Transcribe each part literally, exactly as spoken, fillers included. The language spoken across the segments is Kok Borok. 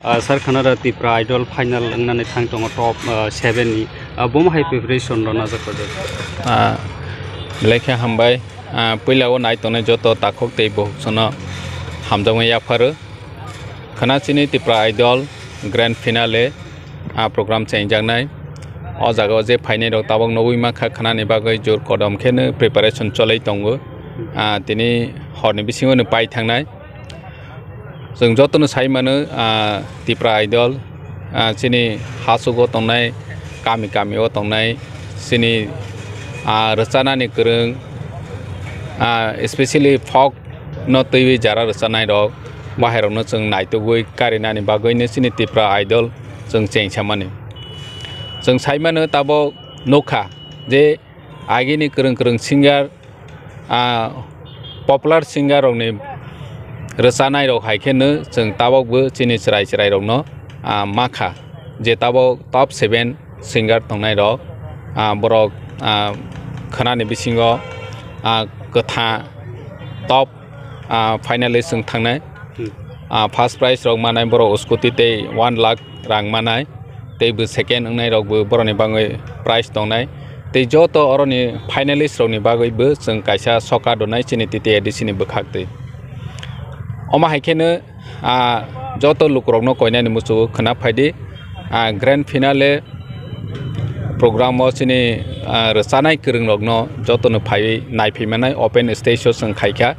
Ah, sir, khana da Tipra Idol final wngnani thang tongo top, ah, seven ni. Ah, bomo hai preparation rw najak pajak. Ah, belai khe hambai. Ah, puila o nai tongnai joto takhuk tei bukhuk sono hamjakma yapharo. Khana chini Tipra Idol grand finale, ah, program chengjaknai. O jaga o je phainai rok tabok nugwi mankha, khanani bagwi jor kodom kheno preparation cholai tongo. Ah, tini horni bisingo no pai thangnai. Chwng jotono sai mano, ah, Tipra Idol, ah, chini hachugo tongnai, kami kami o tongnai, chini, ah, rwchanani kwrwng, ah, especially folk no twiwi jara rwchanai rok, bahai rokno chwng naitugwi karinani bagwino chini Tipra Idol chwng chengsamani. Chwng sai mano tabok nukha je agini kwrwng kwrwng singer, ah, popular singer rokni rwchanai rok hai kheno chwng tabokbo chini chwrai chwrai rokno, ah, makha je tabok top seven singer tongnai rok, ah, borok, ah, khwnani bisingo, ah, kwtha top, ah, finalist wng thangnai. Hmm. Ah, first prize rok manai borok scooty tei one lakh rang manai. Tei bo second wngnai rok bo borokni bagwi prize tongnai. Tei joto oroni finalist rokni bagwi bo chwng kaisa soka donai chini T T A D C ni bwkhak twi. Omo hai kheno, ah, joto lukurokno koinani muchungo khwna phaidi. Ah, grand finale program o chini, ah, rwchanai kwrwng rokno jotono phaiwi naiphai manai open stage o chwng khaikha.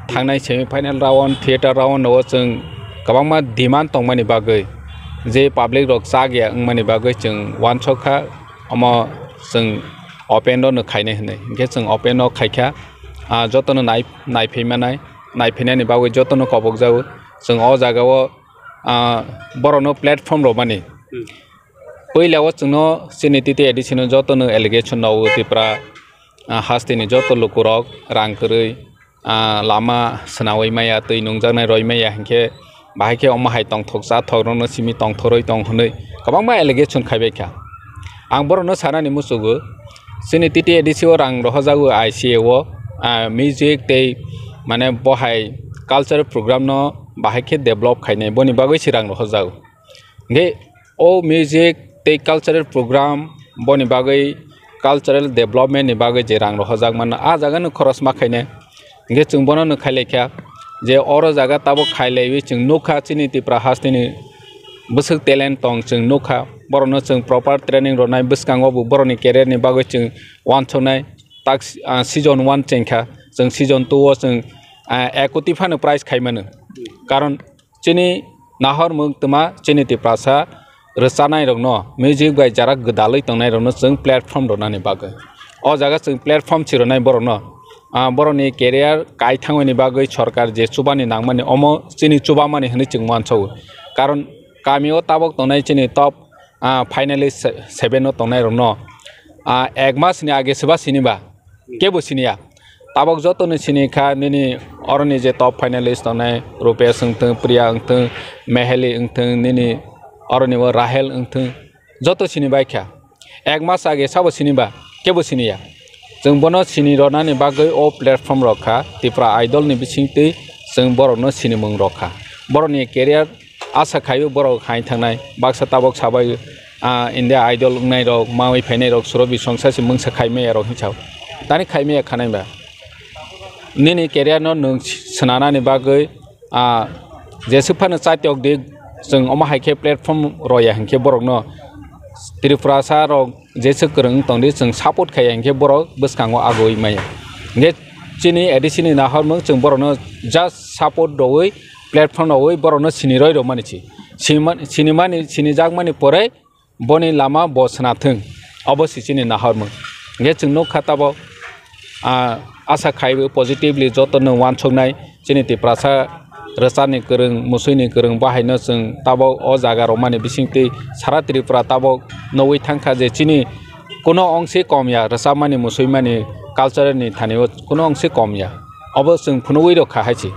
Thangnai semi final round, theatre round o chwng kwbangma demand tongmani bagwi, je public rok chak ya wngmani bagwi chwng uansuk kha, omo chwng open o no khainai hinwi. Hinkhe chwng open o khaikha, ah, jotono nai-, naiphai manai, naiphainani bagwi jotono kobokjago. Chwng o jaga o, ah, borokno platform rwmani. Hmm. Puila o chwngno chini T T A D C no jotono allegation rwo Tripura, ah, hasteni joto lukurok rang kwrwi, ah, lama swnawi maya, twi nungjaknai roi maya hinkhe bahai khe omo hai tongthok chathok rokno simi tongthorwi tong hwnwi kwbangma allegation khaibai kha. Ang borokno sanani muchugo, chini T T A D C o rang rohojago I C A o, ah, music tei mane bohai cultural program no bahai khe develop khainai, boni bagwi se rang rohojago. Hinkhe o music tei cultural program boni bagwi cultural development ni bagwi je rang rohojak mano, a jaga no khoros ma khainai. Hinkhe chwng bono no khailai kha je oro jaga tabuk khailaiwi chwng nukha chini Tripura hasteni bwswk talent tong chwng nukha. Borokno chwng proper training rwnai bwskango bo borokni career ni bagwi chwng uansuknai. Tak, ah, season one chengkha, chwng season two o chwng, ah, ekoti phano prize khai mano. Karon chini nahormung twma chini Tiprasa rwchanai rokno, music bai jara gwdalwi tongnai rokno chwng platform rwnani bagwi. O jaga chwng platform si rwnai borokno, ah, borokni career kai thangmani bagwi sorkar je chubani nangmani omo chini chubamani hwnwi chwng uansukgo. Karon kami o tabok tongnai chini top, ah, finalist se-, seven o tongnai rokno, ah, ek mas ni age se ba sini ba. Kebo siniya. Tabok jotono sini kha nini oroni je top finalist tongnai Rupesh wngthung, Priya wngthung, Meheli wngthung, nini oroni bo Rahel wngthung. Joto sini bai kha. Ek mas age sabo sini ba, kebo siniya. Chwng bono sini rwnani bagwi o platform rok kha Tripura Idol ni bisingtwi chwng borokno sinimung rok kha. Borokni career asa khaio borok hai thangnai. Baksa tabok sabai, ah, India Idol wngnai rok, mawi phainai rok, Surabhi Songsa se mungsa khai maya rok hinwi sao. Tani khai maya khanai ba. Nini career no nwng swnanani bagwi, ah, jeswk phano chatiok di, chwng omo hai khe platform roya hinkhe borokno Tripurasa rok jeswk kwrwng tongdi, chwng support khaiya hinkhe borok bwskango agoi maya. Hinkhe chini A D C ni nahormung chwng borokno just support rwui platform rwui borokno sini roi rwmani si. Siniman-, sinimani, sinijakmani pore boni lama bo swnathwng. Obo si chini nahormung. Hingke chwng nukha tabok, ah, asa khaiwi positively jotono wansuknai chini Tiprasa rwchani kwrwng, muswini kwrwng bahaino chwng tabok o jaga romani bisingtwi sara Tripura tabok nugwi thangkha je chini kuno ongse kom ya, rwchapmani, muswimani, culture ni thani o kuno ongse kom ya. Obo chwng phunugwi rwkha hai se.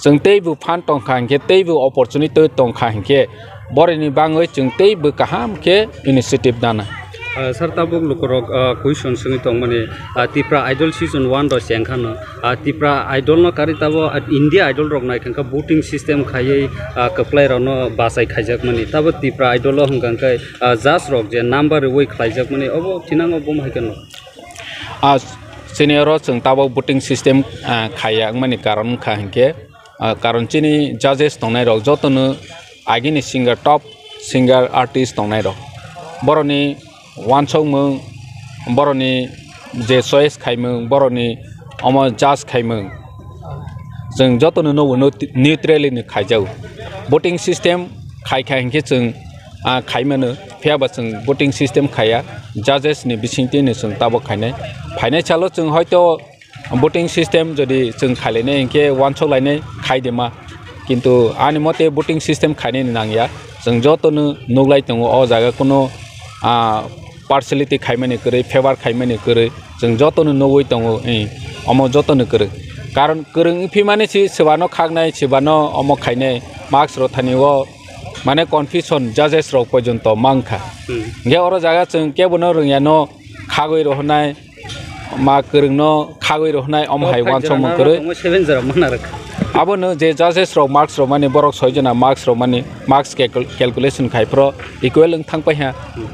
Chwng teibo phan tongkha hinkhe, teibo opportunity tongkha hinkhe, boroni bangwi chwng teibo kaham khe initiative nana. Ah, sir, tabuk lukurok, ah, question swngwi tongmani, ah, Tipra Idol season one rok chengkhano, ah, Tipra Idol no karwi tabo, ah, India Idol rok naikha khe voting system khaiwi, ah, kwplai rokno bachai khaijakmani. Tabo Tipra Idol o hwnkha khe, ah, judge rok je number rwui khlaijakmani, obo thinango bum hai kheno. Ah, chini oro chwng tabok voting system, ah, khaiya wngmani karon wngkha hinkhe, ah, karon chini judges tongnai rok jotono agini singer, top singer, artist tongnai rok, boroni wansokmung, boroni je choice khaimung, boroni omo judge khaimung, chwng jotono nugo, neutrally ni khaijago. Voting system khaikha hinkhe chwng, ah, khaimano, phiyaba chwng voting system khaiya, judges ni bisingtwi no chwng tabok khainai. Phainai salo chwng hoito voting system jodi chwng khailainai hinkhe wansok lainai khaidima, kintu ani mote voting system khainani nangya. Chwng jotono nuglai tongo o jaga kuno, ah, partiality khaimani kwrwi, favor khaimani kwrwi, chwng jotono nugwi tongo, eh, omo jotono kwrwng. Karon kwrwng wngphimani si swbano khaknai, swbano omo khainai, marks rok thani o mane confusion judges rok porjonto mankha. Hmm. Hingke oro jaga chwng kebono rwngyano khagwi rohornai, ma kwrwngno khagwi rohornai, omo hai wansokmung kwrwi. Seven jora mana rwkha. Abono je judges rok marks rok mani, borok soi jona marks rok mani, marks calcul-, calculation khai phro equal wng thang paikha. Hmm.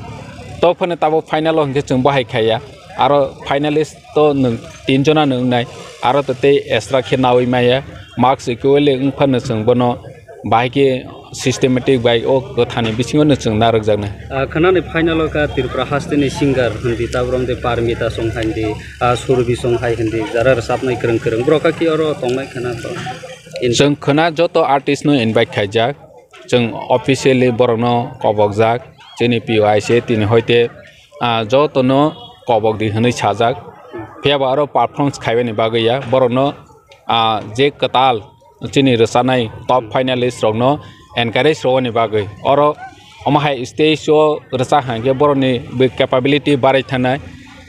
To phano tabok final o hinkhe chwng bahai khaiya. Aro finalist to nwng tin jona no wngnai, aro to tei extra khe nawi maya, marks equally wng phano chwng bono bahai khe systematic bai o kwthani bisingo no chwng narwkjaknai. Ah, khwnani final o kha Tripura hasteni singer hindi, tabrom de Parmita song hai hindi, ah, Surbi song hai hindi, jara rwchapnai kwrwng kwrwng, borok kha ki oro tongnai khwna to. In- Chwng khwna joto artist no invite khaijak, chwng officially borokno kobokjak, chini P O I se tini hoite ah, jotono kobok di hwnwi sajak. Phiya ba aro performance khaibani bagwi ya, borokno, ah, je kwtal chini rwchanai top finalist rokno encourage rwani bagwi. Oro omo hai stage o rwchak hwnkhe borokni bw capability barai thanai,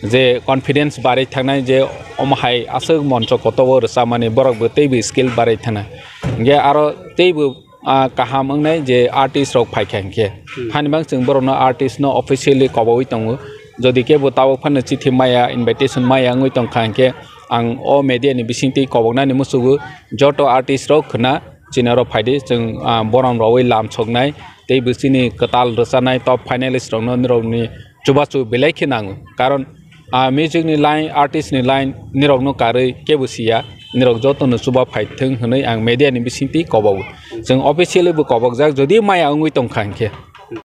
je confidence barai thanai, je omo hai aswk moncho kotor o rwchapmani borok bw tei bw skill barai thanai. Hwnkhe aro tei bw ah, kaham wngnai je artist rok phaikha hinkhe. Hmm. Hani bang chwng borokno artist no officially koboui tongo. Jodi kebo tabok phano chithi maya, invitation maya wngwi tongkha hinkhe, ang o media ni bisingtwi koboknani muchugo joto artist rok khwna chini oro phaidi chwng, ah, borom rogwi lam soknai tei bo chini kwtal rwchanai top finalist rokno norokni chubachu belai khe nango. Karon ah, music ni line, artist ni line, nirok no karwi kebo siya, nirok joto no chuba phai thung hwnwi ang media ni bisingtwi kobogo. Chwng officially bo kobokjak, jodi maya wngwi tongkha hinkhe.